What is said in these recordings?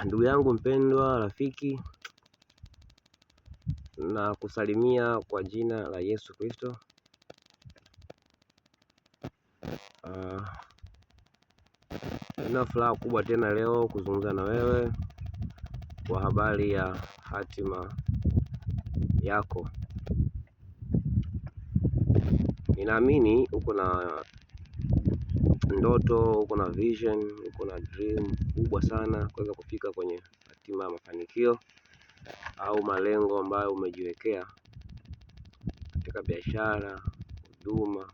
Ndugu yangu mpendwa, rafiki, na kusalimia kwa jina la Yesu Kristo. Ah, nina furaha kubwa tena leo kuzungumza na wewe kwa habari ya hatima yako. Ninaamini uko na ndoto, uko na vision, uko na dream kubwa sana kuweza kufika kwenye hatima ya mafanikio au malengo ambayo umejiwekea katika biashara, huduma,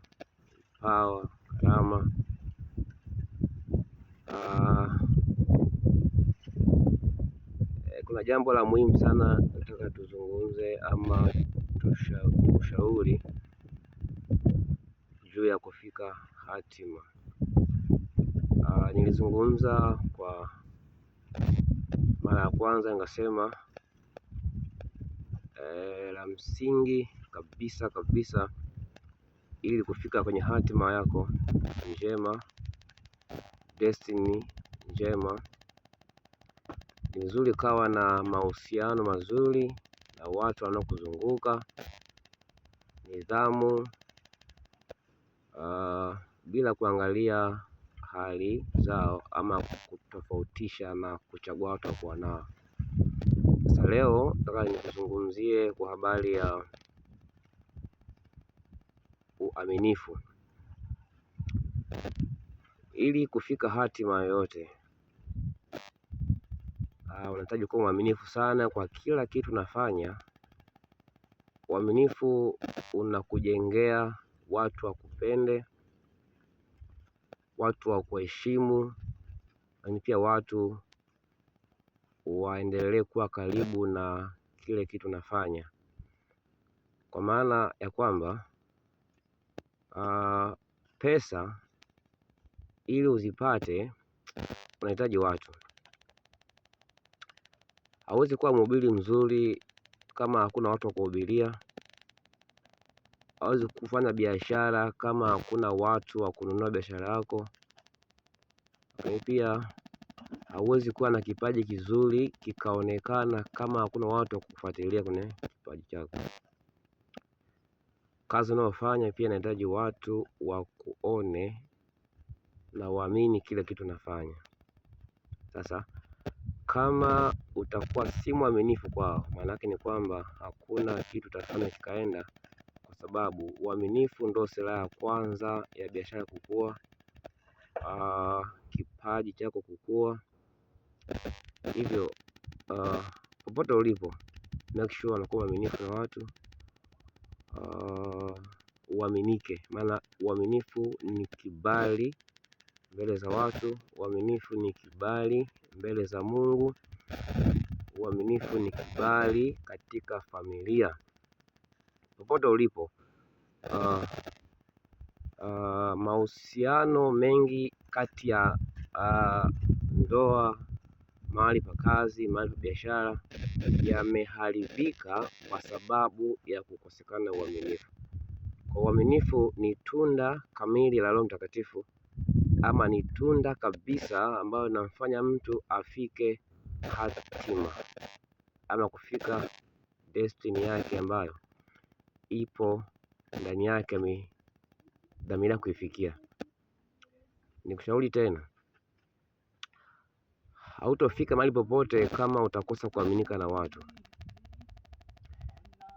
pawa, karama. Kuna jambo la muhimu sana nataka tuzungumze ama ushauri juu ya kufika hatima. Nilizungumza kwa mara ya kwanza nikasema la msingi kabisa kabisa ili kufika kwenye hatima yako njema, destiny njema, ni vizuri ukawa na mahusiano mazuri na watu wanaokuzunguka, nidhamu, bila kuangalia hali zao ama kutofautisha na kuchagua watu wa kuwa nao. Sasa leo nataka nikuzungumzie kwa habari ya uaminifu. Ili kufika hatima yoyote, unahitaji kuwa mwaminifu sana kwa kila kitu unafanya. Uaminifu unakujengea watu wakupende, watu wakuheshimu, lakini pia watu waendelee kuwa karibu na kile kitu unafanya. Kwa maana ya kwamba pesa ili uzipate unahitaji watu. Hauwezi kuwa mhubiri mzuri kama hakuna watu wa kuhubiria. Hauwezi kufanya biashara kama hakuna watu wa kununua biashara yako. Lakini pia hauwezi kuwa na kipaji kizuri kikaonekana kama hakuna watu wa kukufuatilia kwenye kipaji chako. Kazi unayofanya pia inahitaji watu wakuone na waamini kile kitu unafanya. Sasa kama utakuwa si mwaminifu kwao, maanake ni kwamba hakuna kitu utafanya kikaenda, kwa sababu uaminifu ndo silaha ya kwanza ya biashara kukua, kipaji chako kukua. Hivyo popote ulipo, make sure unakuwa mwaminifu na watu, uaminike, maana uaminifu ni kibali mbele za watu, uaminifu ni kibali mbele za Mungu, uaminifu ni kibali katika familia. Popote ulipo, mahusiano mengi kati ya ndoa, mahali pa kazi, mahali pa biashara yameharibika kwa sababu ya kukosekana uaminifu. Kwa uaminifu ni tunda kamili la Roho Mtakatifu, ama ni tunda kabisa ambayo inamfanya mtu afike hatima ama kufika destiny yake ambayo ipo ndani yake amedhamiria kuifikia. Nikushauri tena, hautofika mahali popote kama utakosa kuaminika na watu.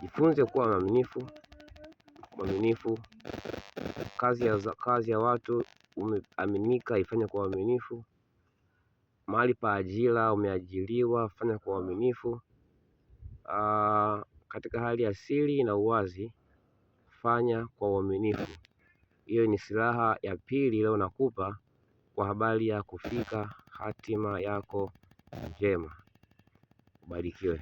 Jifunze kuwa mwaminifu, mwaminifu. Kazi ya watu umeaminika, ifanye kwa uaminifu. Mahali pa ajira umeajiriwa, fanya kwa uaminifu. Katika hali ya siri na uwazi, fanya kwa uaminifu. Hiyo ni silaha ya pili leo nakupa kwa habari ya kufika hatima yako njema. Ubarikiwe.